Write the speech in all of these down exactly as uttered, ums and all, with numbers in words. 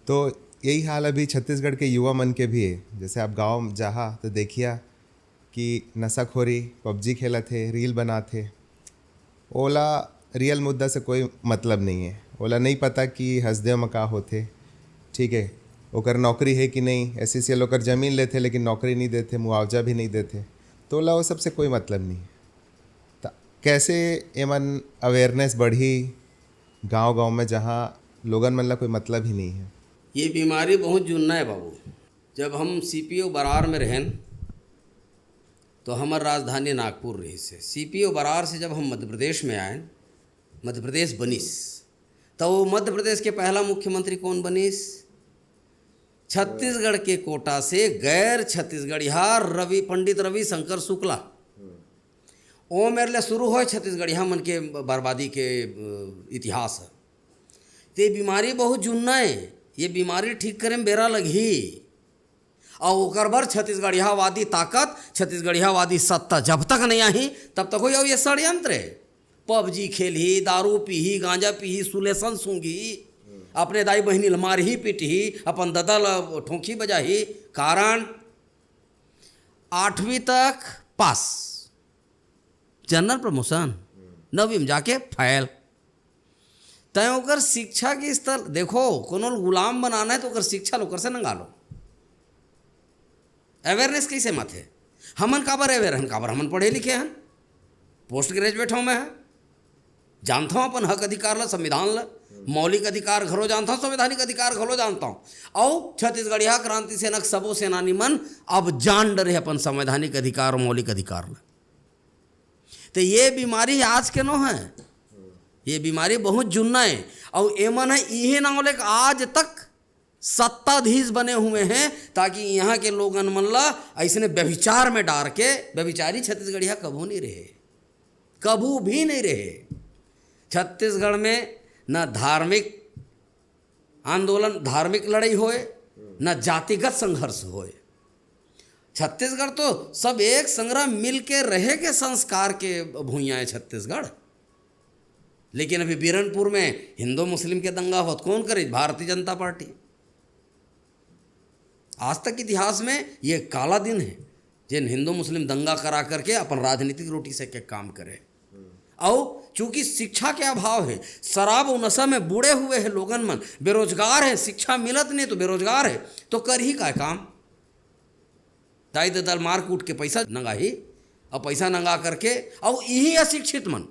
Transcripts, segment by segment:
तो यही हाल अभी छत्तीसगढ़ के युवा मन के भी है। जैसे आप गांव जाहा तो देखिया कि नशाखोरी, पबजी खेलत हे, रील बनात हे, ओला रियल मुद्दा से कोई मतलब नहीं है। ओला नहीं पता कि हसदेव म का होथे, ठीक है, ओकर नौकरी है कि नहीं। एसईसीएल ओकर जमीन लेथे लेकिन नौकरी नहीं देथे, मुआवजा भी नहीं देथे, तो ओला वो सबसे कोई मतलब नहीं है। त कैसे एमन अवेयरनेस बढ़ी गांव गांव में, जहां लोगन मन ला कोई मतलब ही नहीं है? ये बीमारी बहुत जुन्ना है बाबू। जब हम सीपीओ बरार में रहेन तो हमर राजधानी नागपुर रहिस हे। सीपीओ बरार से जब हम मध्य प्रदेश में आएन, मध्य प्रदेश बनिस, त वो मध्य प्रदेश के पहला मुख्यमंत्री कौन बनिस? छत्तीसगढ़ के कोटा से गैर छत्तीसगढ़िया रवि, पंडित रविशंकर शुक्ला। ओ मेर ले शुरू होए छत्तीसगढ़िया मन के बर्बादी के, अ, इतिहास ह। ते बीमारी बहुत जुन्ना हे, ये बीमारी ठीक करे में बेरा लगही। अउ ओकर बर छत्तीसगढ़ियावादी ताकत, छत्तीसगढ़ियावादी सत्ता जब तक नहीं आही, तब तक होई। अउ ये षड्यंत्र हे। पबजी खेलही, दारू पीही, गांजा पीही, सुलेसन सूंघी, अपने दाई बहिनी ल मारही पीटही, अपन ददा ल ठोंकी बजाही। कारण आठवीं तक पास, जनरल प्रमोशन, नवीं में जाके फैल। तय ओकर शिक्षा के स्तर देखो, कोनो ल गुलाम बनाना है तो ओकर शिक्षा ल ओकर से नंगा लो। अवेयरनेस कैसे मत है? हमन काबर अवेयर हन? काबर हमन पढ़े लिखे हन, पोस्ट ग्रेजुएट हूँ मैं, जानता हूँ अपन हक अधिकार ला, संविधान ला, मौलिक अधिकार घलो जानता हूँ, संवैधानिक अधिकार घलो जानता हूँ। अउ छत्तीसगढ़िया क्रांति सेना के सबो सेनानी मन अब जान डरे अपन संवैधानिक अधिकार, मौलिक अधिकार ला। तो ये बीमारी आज के नो है, ये बीमारी बहुत जुन्ना है। अउ एमन है इहे नाव लेके आज तक सत्ताधीश बने हुए हैं, ताकि यहाँ के लोगन मन ला ऐसने व्यभिचार में डार के, व्यभिचारी छत्तीसगढ़िया कभू नहीं रहे, कभू भी नहीं रहे। छत्तीसगढ़ में न धार्मिक आंदोलन, धार्मिक लड़ाई होए, न जातिगत संघर्ष होए। छत्तीसगढ़ तो सब एक संग मिल के रहे के संस्कार के भुइयां है छत्तीसगढ़। लेकिन अभी बीरनपुर में हिंदू मुस्लिम के दंगा होत, कौन करे? भारतीय जनता पार्टी। आज तक इतिहास में ये काला दिन है, जिन हिंदू मुस्लिम दंगा करा करके अपन राजनीतिक रोटी सेके काम करे। अउ चूंकि शिक्षा के अभाव है, शराब अउ नशा में बूड़े हुए हैं लोगन मन, बेरोजगार है, शिक्षा मिलत नहीं तो बेरोजगार है, तो करही काय काम? दाई ददा ल मार कूट के पैसा नंगाही, अउ पैसा नंगा करके, अउ इही अशिक्षित मन,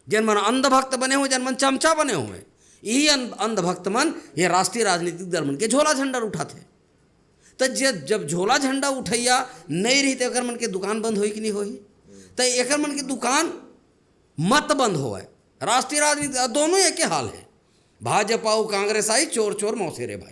जेन मन अंधभक्त बने हुए, जेन मन चमचा बने हुए, इही अंध-, अंधभक्त मन ये राष्ट्रीय राजनीतिक दल मन के झोला झंडा उठाथे। त जे, जब झोला झंडा उठैया नहीं रही, त एकर मन के दुकान बंद होई कि नहीं होही? त एकर मन के दुकान मत बंद होवय। राष्ट्रीय राजनीति, दोनों एके हाल है। भाजपा अउ कांग्रेस आई, चोर चोर मौसेरे भाई।